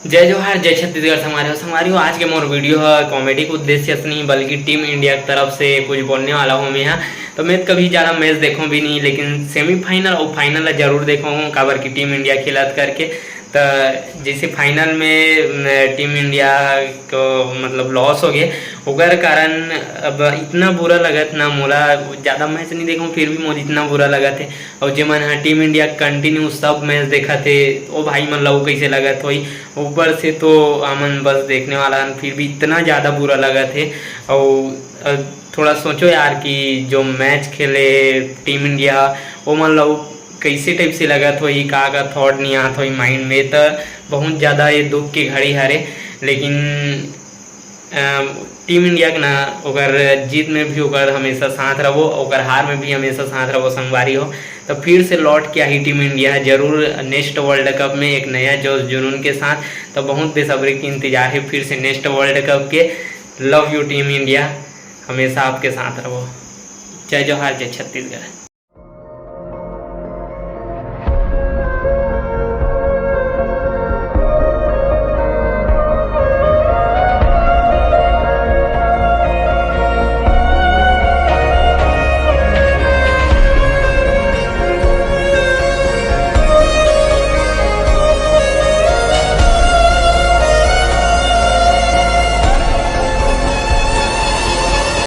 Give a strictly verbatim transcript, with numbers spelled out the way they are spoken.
जय जोहार, जय छत्तीसगढ़ संगवारी हो। संगवारी हो, आज के मोर वीडियो ह कॉमेडी के उद्देश्य से नहीं, बल्कि टीम इंडिया की तरफ से कुछ बोलने वाला हूँ मैं यहाँ। तो मैं तो कभी ज़्यादा मैच देखूँ भी नहीं, लेकिन सेमीफाइनल और फाइनल ला जरूर देखूँ, काबर कि टीम इंडिया खेलत करके। तो जैसे फाइनल में न, टीम इंडिया को मतलब लॉस हो गए, ओकर कारण अब इतना बुरा लगत ना मोला। ज़्यादा मैच नहीं देखूँ, फिर भी मोला इतना बुरा लगत है। और जे मन ह टीम इंडिया कंटिन्यू सब मैच देखत हे, ओ भाई मन ला वो कैसे लगत होई। ऊपर से तो हमन बस देखने वाला हन, फिर भी इतना ज़्यादा बुरा लगत हे। और अ, थोड़ा सोचो यार कि जो मैच खेले टीम इंडिया, वो मन ला वो कैसे टाइप से लगत होई, का का थॉट नहीं आत होई माइंड में। तो बहुत ज़्यादा ये दुख के घड़ी हरे। लेकिन अम, टीम इंडिया के ना, ओकर जीत में भी ओकर हमेशा साथ रहो, ओकर हार में भी हमेशा साथ रहो संगवारी हो। तो फिर से लौट के आही टीम इंडिया जरूर नेक्स्ट वर्ल्ड कप में एक नया जोश जुनून के साथ। तो बहुत बेसब्री के इंतजार है फिर से नेक्स्ट वर्ल्ड कप के। लव यू टीम इंडिया, हमेशा आपके साथ रहो। जय जोहार, जय छत्तीसगढ़।